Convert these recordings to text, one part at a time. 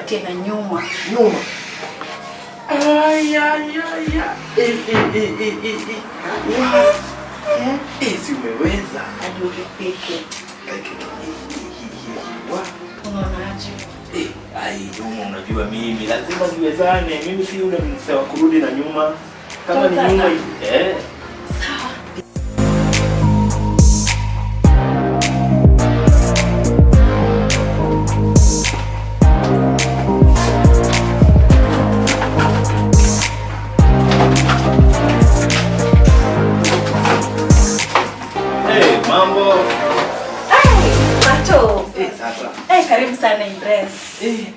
nikupatie na nyuma. Nyuma. Ay ay ay ay. Wow. Si umeweza. Hadi uripike. Wow. Unaonaje? Ai nyuma, unajua mimi lazima niwezane. Mimi si yule msee wa kurudi na nyuma. Kama ni nyuma hivi. Sawa. Hey, mambo. Hey, Pato. Sasa. Karibu sana Impress.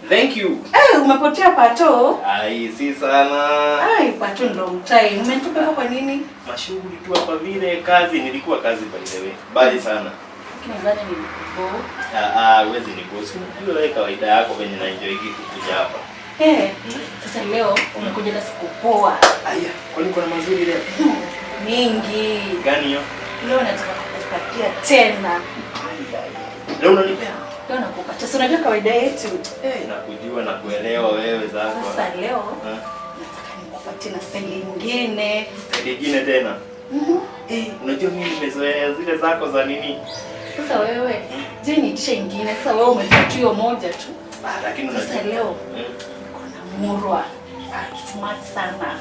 Thank you. Umepotea Pato. Ai, si sana. Ai, Pato ndo mtai. Umetupa kwa nini? Mashughuli tu hapa vile kazi, nilikuwa kazi by the way. Bali sana. Lakini nadhani nilikupo. Huwezi nikosi. Unajua wewe kawaida yako venye na enjoy kukuja hapa. Sasa leo umekuja na siku poa. Aya, kwani kuna mazuri leo? Mingi. Gani hiyo? Leo nataka kukupatia tena. Leo unanipea? Leo nakupatia. Si unajua kawaida yetu. Nakujua na kuelewa wewe zako. Sasa leo nataka nikupatie na style nyingine. Style nyingine tena? Unajua mimi nimezoea zile zako za nini? Sasa wewe, je niitishe nyingine? Sasa wewe umetuachia hiyo moja tu. Lakini unajua. Sasa leo kuna murwa. Smart sana.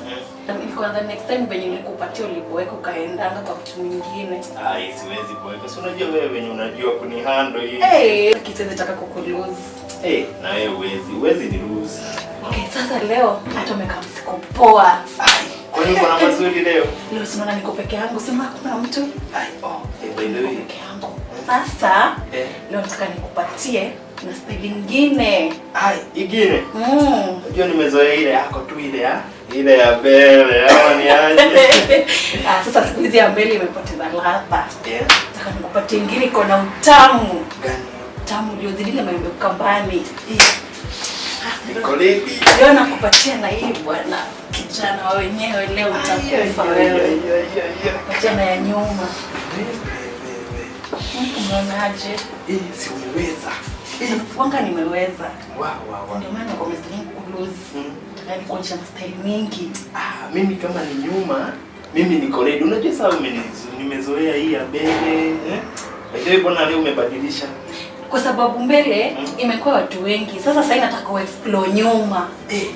Nilikuwa next time venye nilikupatia uliboeka ukaendanga kwa mtu mwingine. Ai, siwezi boeka. Si unajua wewe venye unajua kunihandle hii. Kitezi taka kukulose. Na wewe huwezi. Huwezi ni lose. Okay, sasa leo hata umekaa msiku poa. Ai, kwani uko na mazuri leo? Leo si unaona niko peke yangu, sema hakuna mtu. Ai, by the way. Peke yangu. Sasa leo nataka nikupatie na style nyingine. Ai, ingine? Unajua nimezoea ile yako tu ile ya ile ya mbele, ama ni aje? Sasa siku hizi ya mbele imepoteza ladha. Nataka nikupatie ingine iko na utamu. Gani? Utamu uliozidi ile maembe kambani. Niko ready. Leo nakupatia na hii bwana. Kijana wa wenyewe leo utakufa wewe. Patia na ya nyuma. Unaonaje? Si umeweza. Wanga nimeweza. Wa. Ndio maana kwa mstari kulose. Nataka nikuonyeshe style mingi. Mimi kama ni nyuma, mimi niko ready. Unajua sasa nimezoea hii ya mbele, Lakini mbona leo umebadilisha? Kwa sababu mbele imekuwa watu wengi. Sasa sasa nataka explore nyuma.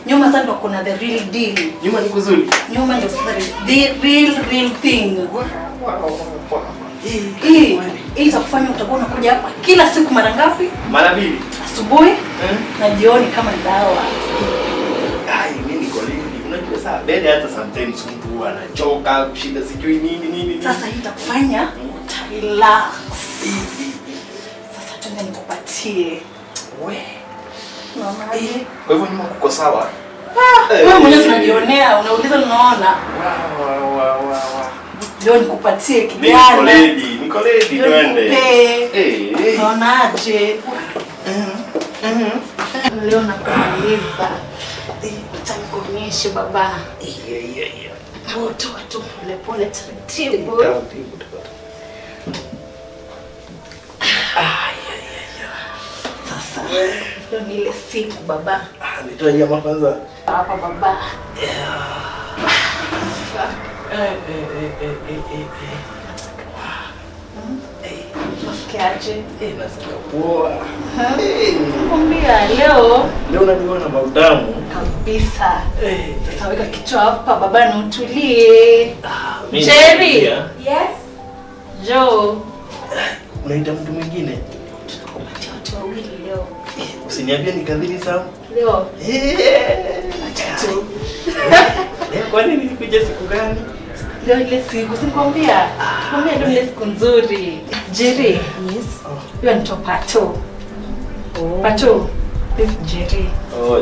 Nyuma sasa ndo kuna the real deal. Nyuma ni kuzuri. Nyuma ndio sasa the real thing. Hii itakufanya utakuwa unakuja hapa kila siku mara ngapi? Mara mbili. Asubuhi na jioni kama dawa. Ai, mimi niko ready. Unajua sasa mbele hata sometimes mtu huwa anachoka, kushinda sijui nini nini. Sasa hii itakufanya utarelax. Sasa twende nikupatie. We. Mama. Kwa hivyo nyuma kuko sawa? Wewe mwenyewe unajionea, unauliza unaona. Wa. Leo nikupatie kijana. Niko ready twende. Unaonaje? Leo nakumaliza. Acha nikuonyeshe baba. Toa tu pole pole taratibu. Sasa leo ni ile siku baba. Nitoe nyama kwanza. Hapa baba. Unasikiaje? Nasikia poa. Nakwambia leo. Leo unaniona mautamu kabisa. Sasa weka kichwa hapa baba na utulie. Jerry. Yes. Joe. Unaita mtu mwingine? Tunakupatia watu wawili leo. Usiniambie nikadhiri sawa? Leo. Acha tu. Leo kwani nilikuja siku gani? Leo ile siku sikwambia. Sikwambia leo ile siku nzuri. Jerry. Yes. Hiyo ni Pato. Pato. This Jerry.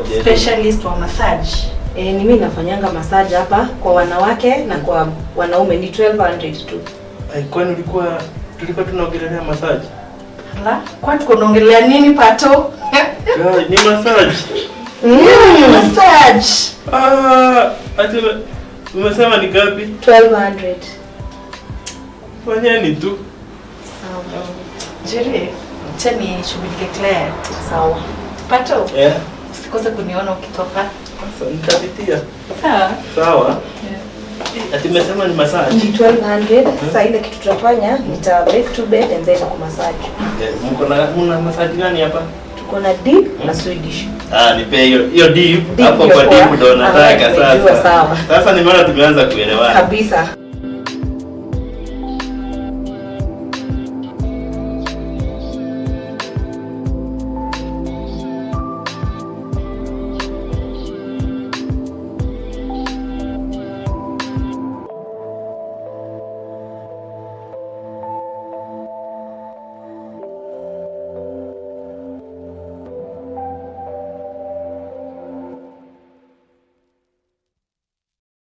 Jerry. Specialist wa massage. Ni mimi nafanyanga massage hapa kwa wanawake na kwa wanaume ni 1200 tu. Ai, kwani tulikuwa tunaongelea massage? La, kwani tuko tunaongelea nini Pato? Ni massage. Massage. Acha umesema ni ngapi? 1200. Fanyeni tu. Sawa. Jerry, acha nishughulike client. Sawa. Pato. Yeah. Usikose kuniona ukitoka. Sasa nitapitia. Sawa. Sawa. Yeah. Ati umesema ni massage? Ni 1200. Sasa ile kitu tutafanya, nita make two bed and then kumassage. Eh, mko na mna massage gani hapa? Tuko na deep na Swedish. Ah, nipe hiyo hiyo deep Deep hapo ndio kwa poa. deep ndo nataka Ah, nimejua, sasa. sawa. Sasa nimeona tumeanza kuelewana. Kabisa.